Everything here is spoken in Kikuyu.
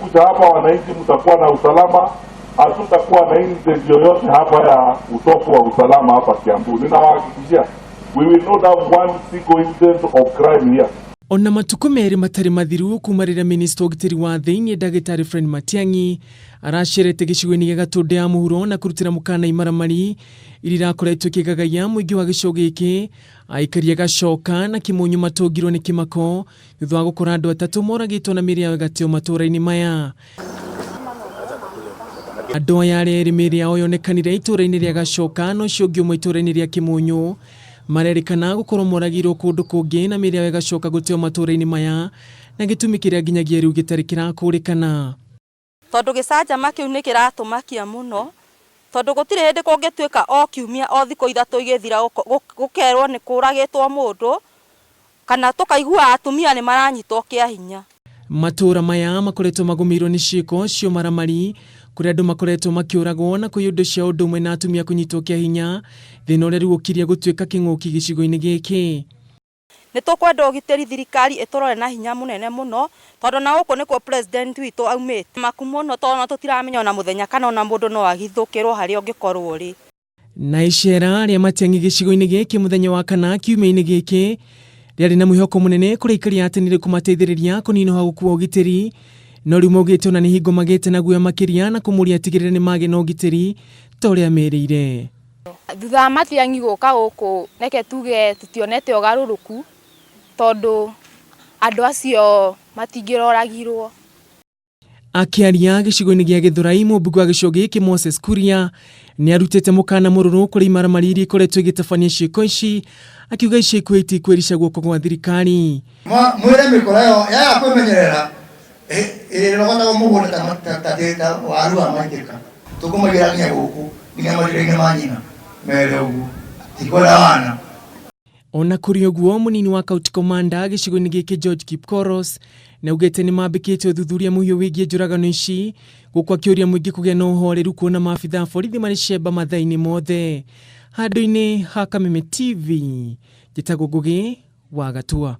Kuja hapa wananchi, mtakuwa na usalama, hatutakuwa na incident yoyote hapa ya utofu wa usalama hapa Kiambu. Ninawahakikishia, we will not have one single incident of crime here. Ona matukũ merĩ matarĩ mathiru kuma rĩrĩa minista wa ũgitĩri wa thĩinĩ ndagĩtarĩ Fred Matiang'i aracerete gĩcigo-inĩ gĩa Gatũndũ ya mũhuro na kũrutĩra mũkana imaramari iria irakoretwo ikĩgagaia mũingĩ wa gĩcigo gĩkĩ. Aikari a Gacoka na Kĩmũnyũ matũngirwo nĩ kĩmako thutha wa gũkora andũ atatũ moragĩtwo na mĩĩrĩ yao ĩgateo matũũra-inĩ maya. Andũ aya arĩa erĩ mĩĩrĩ yao yonekanire itũũra-inĩ rĩa Gacoka na ũcio ũngĩ ũmwe itũũra-inĩ rĩa Kĩmũnyũ marerĩkana gũkorwo moragĩirwo kũndũ kũngĩ na mĩĩrĩ yao ĩgacoka gũteo matũũra-inĩ maya na gĩtũmi kĩrĩa nginyagia rĩu gĩtarĩ kĩrakũrĩkana. Tondũ gĩcanjama kĩu nĩ kĩratũmakia mũno, tondũ gũtirĩ hĩndĩ kũngĩtuĩka o kiumia o thikũ 3 igĩthira gũkerwo nĩ kũragĩtwo mũndũ, kana tũkaigua atumia nĩ maranyitwo kĩa hinya. Matũũra maya makoretwo magũmĩirwo nĩ ciĩko cia ũmaramari kũrĩa andũ makoretwo makĩũragwo na kũiywo indo cia ũndũ ũmwe na atumia kũnyitwo kĩa hinya, thĩna ũrĩa rĩu ũkirie gũtuĩka kĩng'ũki gĩcigo-inĩ gĩkĩ. Nĩ tũkwenda ũgitĩri, thirikari ĩtũrore na hinya mũnene mũno, tondũ na gũkũ nĩkuo president witũ aumĩte. Maku mũno, tondũ tũtiramenya ona mũthenya kana ona mũndũ no agithũkĩrwo harĩa ũngĩkorwo ũrĩ. Na icera rĩa Matiang'i gĩcigo-inĩ gĩkĩ mũthenya wa kana kiumia-inĩ gĩkĩ rĩarĩ na mwĩhoko mũnene kũrĩ aikari a tene kũmateithĩrĩria kũninũha gũkua ũgitĩri, no rĩu maugĩte ona nĩ hingo magĩte na guoya makĩria na kũmũria atigĩrĩre nĩ magĩa na ũgitĩri ta ũrĩa merĩire. Thutha wa Matiang'i gũka gũkũ, reke tuge tũtionete ũgarũrũku, tondũ andũ acio matingĩroragirwo. Akĩaria gĩcigo-inĩ gĩa Gĩthũrai, mũmbunge wa gĩcigo gĩkĩ Moses Kuria nĩ arutĩte mũkana mũrũrũ kũrĩ imaramari iria ikoretwo igĩtabania ciĩko ici, akiuga ici ikuhĩ itikwĩrica guoko gwa thirikari. Mwĩre mĩkora ĩyo yaga kwĩmenyerera ĩrĩrogotagwo mũgũnda ta waru wa maitĩka, tũkũmaigĩra nginya gũkũ nginya marira-inĩ ma nyina mere ũguo tikwenda wana. Ona kũrĩ ũguo, mũnini wa county commander gĩcigo-inĩ gĩkĩ George Kipkoros nĩ augĩte nĩ mambĩkĩte ũthuthuria mũhiũ wĩgiĩ njũragano ici, gũkũ akĩũria mũingĩ kũgĩa na ũhoreru kuona maabitha a borithi marĩ cemba mathaa-inĩ mothe. Handũ-inĩ ha Kameme TV, njĩtagwo Ngũgĩ wa Gatua.